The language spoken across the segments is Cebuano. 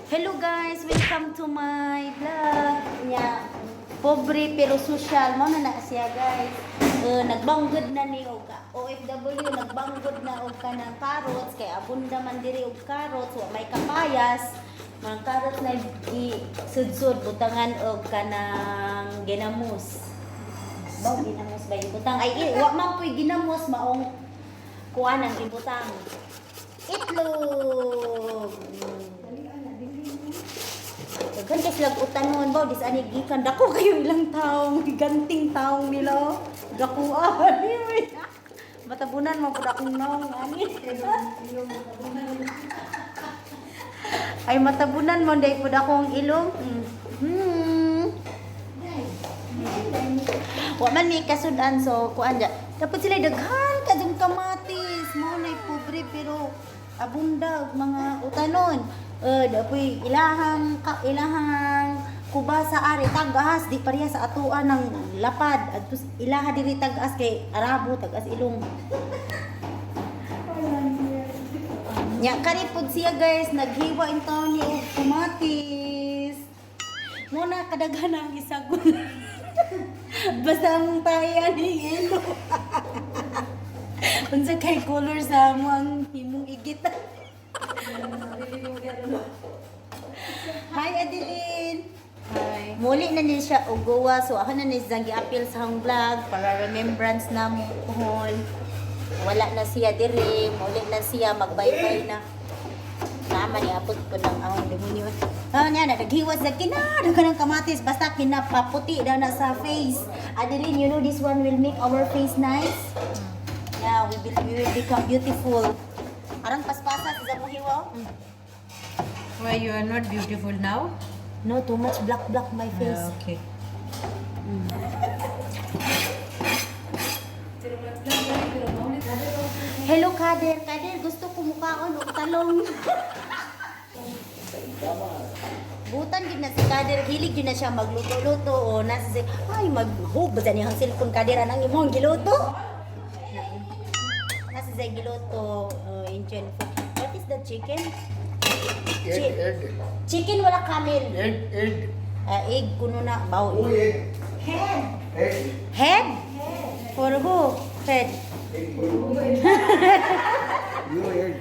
Hello guys, welcome to my vlog. Nya, pobre pero social mo na na siya, guys. Nagbanggod na ni og OFW, nagbanggod na og kanang carrots kay abunda man diri og carrots, wa may kapayas. Mga carrots na gi sudsud, butangan og kanang ginamos. Ba ginamos ba ibutang? Ay, wa man puy ginamos, maong kuan ang ibutang. Itlog. Daghan kay sila utanon ba dis ani gikan, dako kayo ilang taong ganting taong nila. Dakuan. Matabunan mo pud akong naong ani. Ay, matabunan mo dai pud akong ilong. Wa man mi kasud-an, so kuan ja. Dapat sila daghan kadung kamatis. Mao nay pobre pero abunda og mga utanon. Dapoy ilahang ka, ilahang kubasa ari tag-as, di pareha sa atoa ng lapad. Adto ilaha diri tag-as kay Arabo, tag-as ilong. Nya kari pud siya, guys, naghiwa in taon ni og kamatis. Muna kadaghan ang isagol. Basta among taya ni yellow. Unsa kay color sa amo ang himong igit. Hi, Adeline. Hi. Muli na ni siya og Goa, so ako na ni siyang gi-appeal sa akong vlog para remembrance na mo pohon. Wala na siya diri, muli na siya, magbaybay na. Tama ni apot ko ng ahong demonyo. Ah, niya na naghiwas na kina, daghan ng kamatis basta kinapaputi daw na sa face. Adeline, you know this one will make our face nice? Yeah, we will become beautiful. Arang paspasa sa mo hiwa. Why you are not beautiful now? No, too much black black my face. Yeah, okay. Hello, Kader. Kader, gusto ko mukaon og talong. Butan gid na si Kader, hilig gid na siya magluto-luto o nasa si ay maghub ba niya ang cellphone. Kader, anang imong giluto? Nasa siya giluto Indian food. What is the chicken? Egg, egg, Chicken wala camel. Egg, egg. Ah, egg kuno na baw. Oh, egg, Head. Egg. Head? For who? Head. Egg. You egg.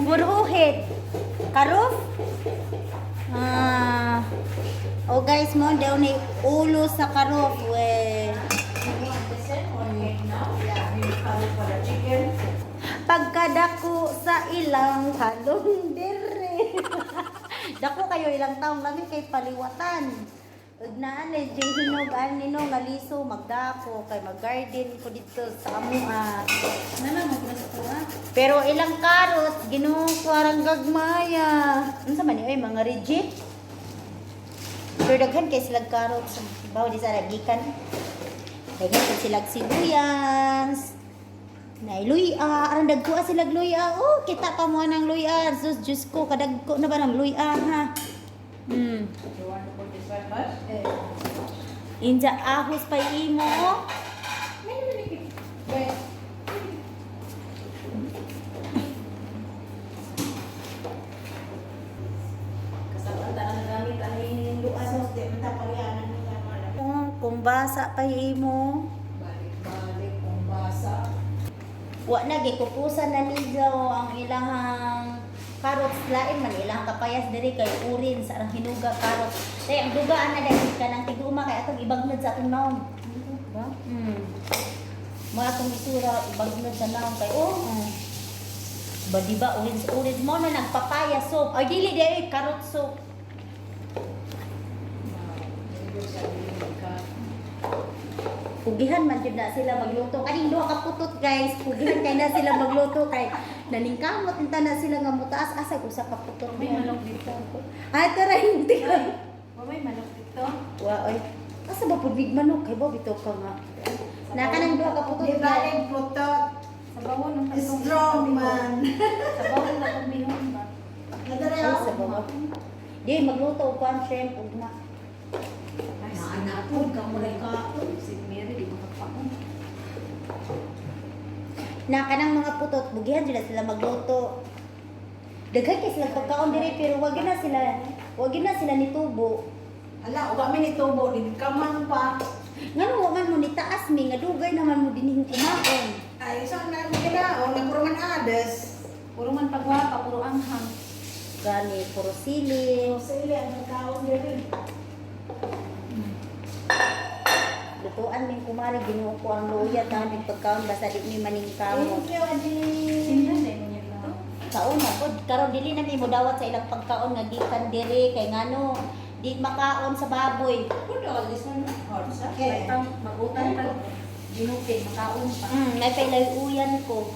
For who head? Karuf? Ah. Oh guys, mo daw ni ulo sa karuf we. Pagkadako sa ilang halong dire. Dako kayo ilang taong lami kay paliwatan. Ug naa ni Jay hinog ani no nga liso magdako kay mag-garden ko dito sa amoa. Pero ilang carrots, Ginoo ko, arang gagmaya. Unsa man ni oy, mga rigid? Pero daghan kay silag carrots. Bawo di sa gikan. Daghan kay silag sibuyas. Nay luya, arang dagko sila luya. Oh, kita pa mo nang luya. Sus, Diyos ko, kadagko na ba ng luya ha? You want to put this one first? Inja ahos pa imo. Wait. Oh, kung basa pa imo. Balik-balik kung basa. Wa na gikupusan na niyo ang ilahang carrots, lain man ilang kapayas diri kay urin sa arang hinuga carrots. Day ang dugaan na dahil kanang tiguma kay atong ibagnod sa atong naon. Ba? Mga atong isura ibagnod sa naon kay oh. Ba di ba orange orange mo na nagpapaya soap. Ay dili di ay carrot soap. Very good sa Pugihan man jud na sila magluto. Kaning duha ka putot, guys, pugihan kay na sila magluto kay naningkamot inta na sila nga mutaas asa usa ka putot. May manok dito. Ay, tara hindi ka. May manok dito. Wa oy. Asa ba pud big manok kay ba bitaw ka nga. Na kanang duha ka putot. Di ba putot? Sa bawon ng tatong Strong man. Sa bawon ng tatong bihon ba? Nadara Ay, sa baba. Di magluto og kwan shrimp ug na. Ay, po, kamuray ka. Si Mary, di makakaon. Na kanang mga putot bugihan jud na sila magluto. Daghan kay sila pagkaon dire pero wag gyud na sila nitubo. Hala, uga mi ni tubo, di ka man pa. Ngano wa man mo nitaas mi nga dugay naman mo dinhing kumaon. Ay, so na mi kinaon, nagpuro man ades. Puro man pagwapa, puro anghang. Gani puro sili. Sa ili ang pagkaon diri. Lutuan min kumare, Ginoo ko ang luya ta ning pagkaon basta di mi maningkamot. Thank you, Adi. Sindan na niya dito. Kaon na pod karon dili na mi modawat sa ilang pagkaon nga gikan diri kay ngano di makaon sa baboy. Put all this one hot, sir. Okay. Pang magutan pa. Ginukin, makaon pa. May pailayuyan ko.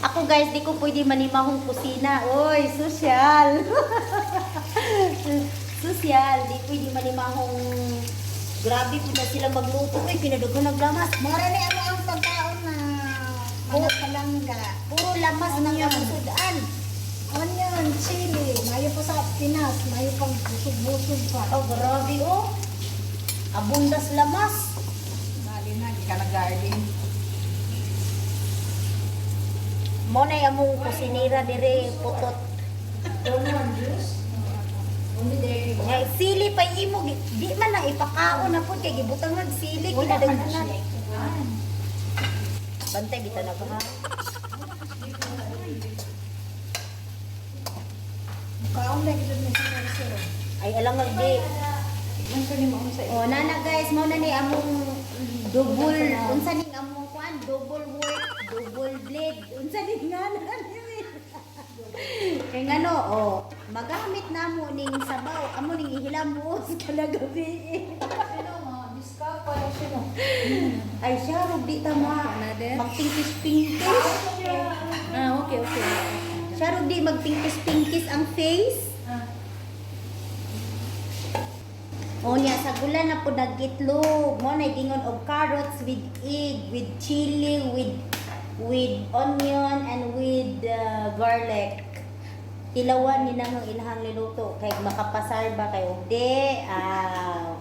Ako guys, di ko pwede manimahong kusina. Oy, sosyal. Sosyal, di pwede manimahong. Grabe po na sila magluto. Uy, pinadughan ng lamas. Mora ni amo ang pagkaon na mga palangga. Puro lamas ng Onion. kamusudan. Onion, chili, mayo pa sa Pinas, mayo pang busog-busog pa. Oh, grabe oh. Abundas lamas. Dali na, di ka na garden. Mo na among kusinira dire putot. Don't want juice? Only there. Nga sili pa imo di man na ipakaon na pud kay gibutang nag sili kinadaghanan. Bantay bitaw na ko ha. Kaon na gid ni sila sir. Ay alang di. Man ko ni mo sa Oh, nana guys, mo na ni among double unsa ning among kuan, double work, double blade. Unsa ning ngana ni? Kay ngano oh, magamit namo ning sabaw, amo ning ihilamos kalagabi. Sino mo? Discount pa siya mo. Ay siya rog di ta ma. Magpingkis-pingkis. Ah, okay. Siya rog di magpingkis-pingkis ang face. Ah. O niya, sa gula na po nagitlog. Mo na gingon og carrots with egg, with chili, with onion and with garlic. Tilawan ni nang ilahang niluto kay makapasar ba kay og di ah,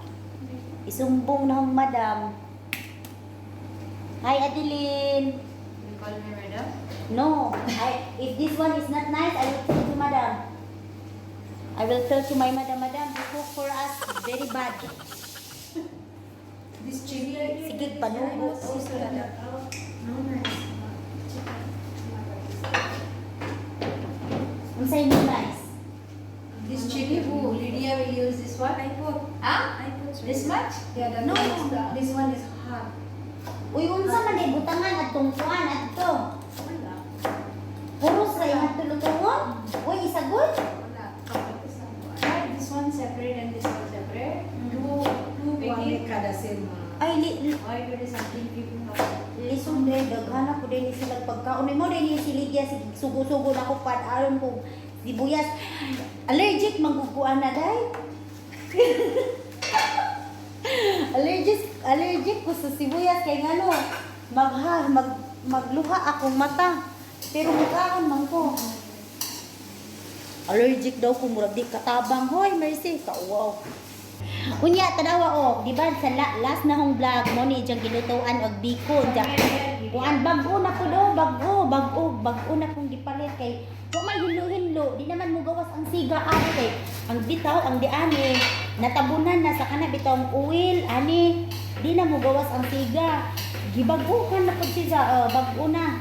isumbong na hong madam. Hi, Adeline. You call me madam? No, if this one is not nice, I will tell to madam. I will tell to my madam, "Madam, you cook for us very bad." This chili. Sige, panubo. No nice. Unsay mo nice? This chili, who? Lydia will use this one? I put. Ah? I put. This much? Yeah, that No, one is the- this one is hot. Uy, unsa man di butangan atong kuan adto? Wala. Puros ra imong tulutuon? Uy, isagol? Wala. Try this one separate and this one separate. Two, two Wala biggie. kada sima. Ay, Or you do something people have. lisod dre daghana ko din sila pagkaon. Mo din si Lydia sige sugo-sugo na ko pad aron ko sibuyas. Allergic mangguguan na day. Allergic allergic ko sa sibuyas kay ngano magha mag magluha akong mata. Pero mukaon man ko. Allergic daw ko murag di katabang hoy mercy kauwaw. Unya tanawa oh, di ba sa last na hong vlog mo ni diyang gilutuan og biko diyan. Kuan bag-o na ko do, bag-o, bag-o, bag-o na kong gipalit kay wa may hinlo-hinlo, di naman mo gawas ang siga ani kay ang bitaw ang diani natabunan na sa kana bitaw ang oil ani di na mo gawas ang siga. Gibag-o na pud siya, oh, bag-o na.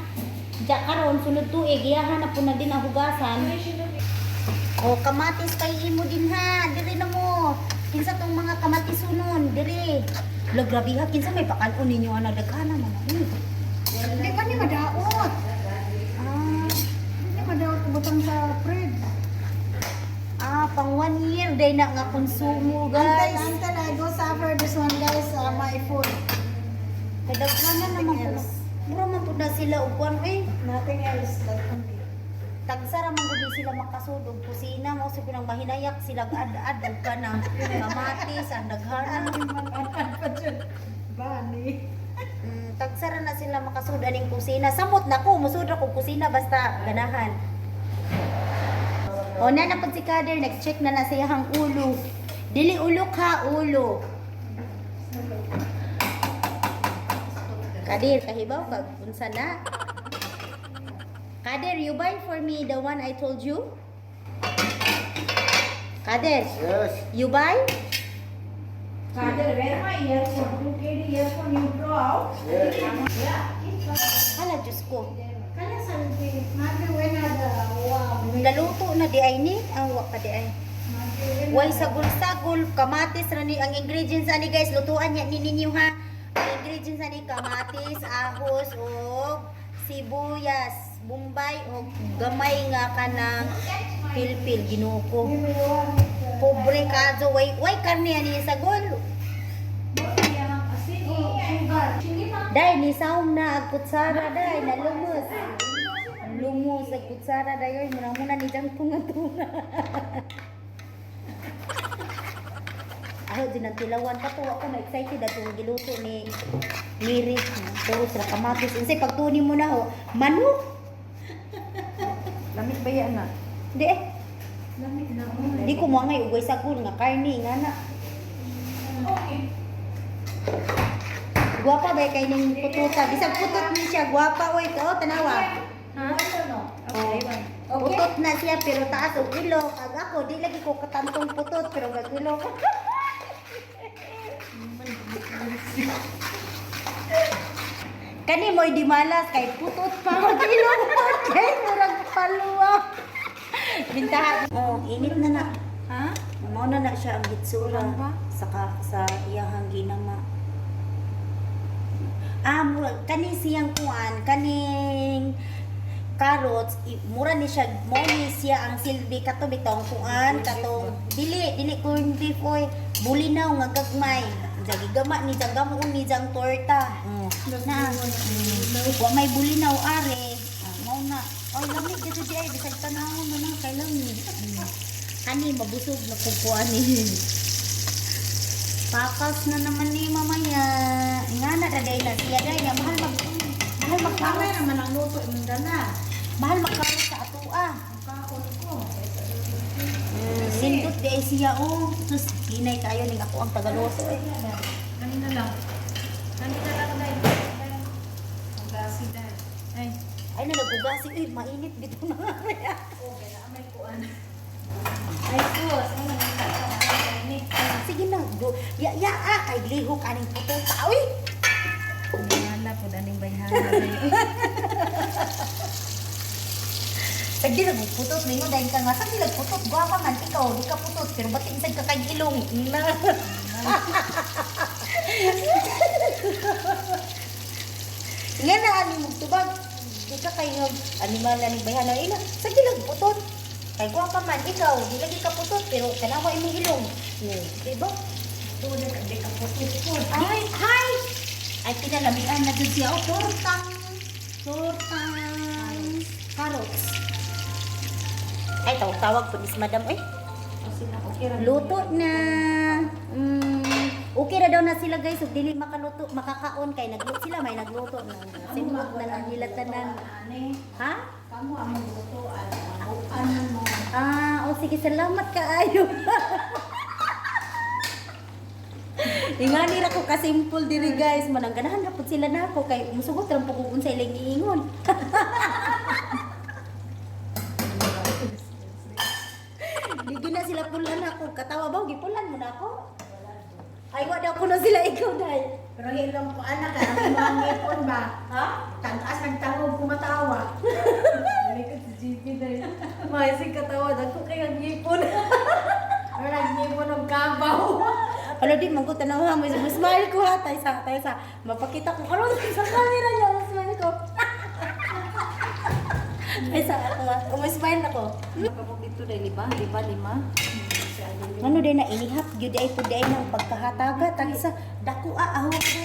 Diya karon sunod tuig iyahan na pud na din ang hugasan. O kamatis kay imo din ha, diri na mo. Kinsa tong mga kamatis sunon, diri. Lo grabe ha, kinsa may pakan-on ninyo ana daghana man. Hindi pa ni madaot. Ah, Hindi madaot butang sa fridge. ah, pang 1 year day na nga konsumo, Antay, guys. antay, I go suffer this one guys, my food. Kay daghana naman po. Mura man pud na sila og kuan eh. Nothing else, that only. Tagsara man gud ni sila makasud og kusina mo sa pinang mahinayak sila ad-ad og kanang kamatis ang daghana. Mag-anak pa dyan. Bani. Tagsara na sila makasud aning kusina. Samot na ko, musud ra ko kusina basta ganahan. O na na pud si Kader, nag-check na na sa iyang ulo. Dili ulo ka, ulo. Kadir, kahibaw ka unsa na? Kader, you buy for me the one I told you? Kader, Yes. you buy? Kader, where my earphone? 2 KD earphone you throw out. Yes. Yeah. Keep Hala, Diyos ko. Kana sa Mami, when are the wow? Naluto na di ay ni. Ang wa pa di ay. Mami, when Way sagol-sagol, kamatis ra ni ang ingredients ani, guys, lutuan niya ni ninyo ha. Ang ingredients ani kamatis, ahos ug sibuyas, bombay ug gamay nga kanang pilpil. Ginoo ko. Pobre kazo, way way karne ani sagol. Dai ni saom na ag kutsara dai na lumos. Lumos ag kutsara dai oy muna muna ni jang tunga-tunga. Aho din ang tilawan pa to ako na excited atong giluto ni Miri. Puro sa kamatis. Unsay pagtuni mo na ho? Manok. Lamig ba yan na? Di eh. Di ko mo ngay ugay sagol nga karne nga na. Okay. Gwapa ba kay ning pututa? Bisag putot ni siya, gwapa oy ko tanawa. Ha? No. Oh. Putot na siya pero taas og ilok. Ag ako di lagi ko katantong putot pero gag ilok. Kani mo'y di malas kay putot pa og ilok kay murag paluwa. Bintaha. Oh, init na na. Ha? Mao na na siya ang gitsura sa sa iyahang ginama. Ah, mura, kani siyang kuan, kaning carrots, mura ni siya, mo ni siya ang silbi kato bitong kuan, katong dili dili corn beef oy, bulinaw nga gagmay. Jagi gama ni jang gamuon ni jang torta. Na. Wa may bulinaw are. Ah, mao na. Oy, lami dito di ay bisag tanawon na na kay lami. Ani mabusog na kukuan ni. Pakas na naman ni mamaya. Nga na daday na siya day nga mahal mag mahal Tama magkaroon naman ang luto imong dala. mahal magkaroon sa atua. Ang kaon ko. Sindot di ay siya oh. Sus, hinay kayo ning ako ang tagaluto eh. Kanina lang. Kanina lang dahil. Ang dahil. Ay. Ay na nagugasi uy, mainit dito na. Okay na may kuan. Ay sus, ano nang Sige na, go. Ya ya ah, kay lihok aning pututa uy. Wala po daning bayhana. Pag di nagputot, mingon dahil ka nga, saan di nagputot? Gwapa man, ikaw, di ka putot, pero ba't insad ka kay ilong? Na. Nga na, ani mong tubag. Di ka kay animal na ni bayana ila. Saan di nagputot? Kay gwapa man, ikaw, di lagi ka putot, pero tanawa imong ilong. Di ba? Tulad ka di ka putot ko. Ay, hi! Ay, pinalamian na dun siya. Oh, tortang. Tortang. Carrots. Ay, tawag-tawag po ni madam. Ay, luto na. Okay ra daw na sila guys. Ug dili makaluto, makakaon kay nagluto sila, may nagluto na. Simot na lang nila tanan. Ani, Ha? kamo ang lutoan, ang mo. Ah, o sige, salamat kaayo. Ingani ra ko ka-simple diri guys, manang ganahan na pud sila nako kay musugot ra po kung unsa ilang giingon. Di gyud na sila pulan ako, katawa ba gipulan mo na ako? Ay wa daw kuno sila ikaw dai. Pero hilom ko anak ang mga ngipon ba? Ha? Taas nagtangog kumatawa. Balik si GP dahil. Maisig katawa, dagko kay ang ngipon. Pero nagngipon og kabaw. Alo di man ko tanaw ha, mo smile ko ha, tay sa mapakita ko karon sa camera niya, mo smile ko. Ay sa ako ha, smile ako. Kapag dito dahil lima, lima, lima. Ano din na inihap gyud ay pud ay ng pagkahataga tag sa dako a aho ko.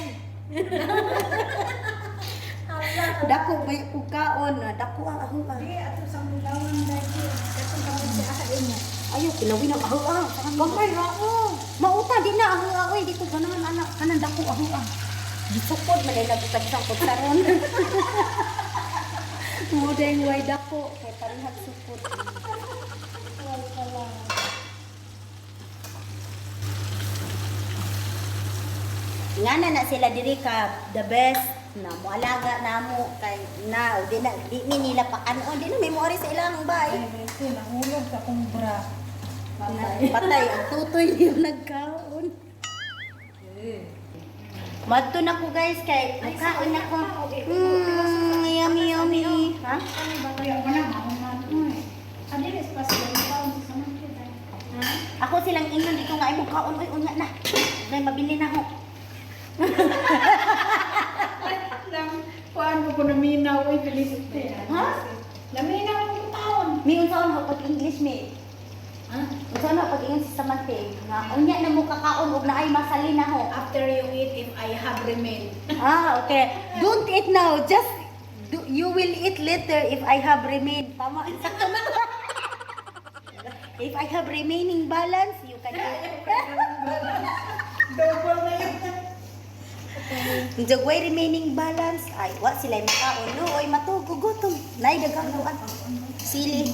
Dako may kukaon na dako a aho a. Di ato sa mulawan dahil katong kamo si aha imo. Ayo kilawin ang aho a. Gamay ra ko. Mauta di na aho a oy di ko ganahan anak kanan dako aho a. Gisukod man ay nagukad sa kutsaron. Mo deng way dako kay parehag sukod. Wal pala. Nga na na sila diri ka the best. Na moalaga namo kay na di na di mi nila pakanon, di na may moari sa ilang bay. Ay, bete, nahulog sa akong bra. Na, patay ang tutoy yung nagkaon. Madto na ko, guys, kay nagkaon na ko. Yummy yummy. Ha? Kaya mo na, mahuman mo eh. Adilis pa sila yung taon sa samantid. Ha? Ako silang ingnon dito nga imong kaon oy, unya na. Nay mabili na ho. Lang, kuhaan mo ko naminaw, uy, Felicity. Ha? Naminaw ko taon. Mi, unsaon ho pag English mi? Ha? Unsaon ho pag ingon si Samantha nga unya na mo kakaon og naay masali na ho. After you eat, if I have remained. Ah, okay. Don't eat now. Just do, you will eat later if I have remained. Tama, sakto na. If I have remaining balance, you can eat. Double na yun. Jagway remaining balance, ay, wa sila makaon. No, oy, matugo, gutom. Nay, daghang kuan. Sili.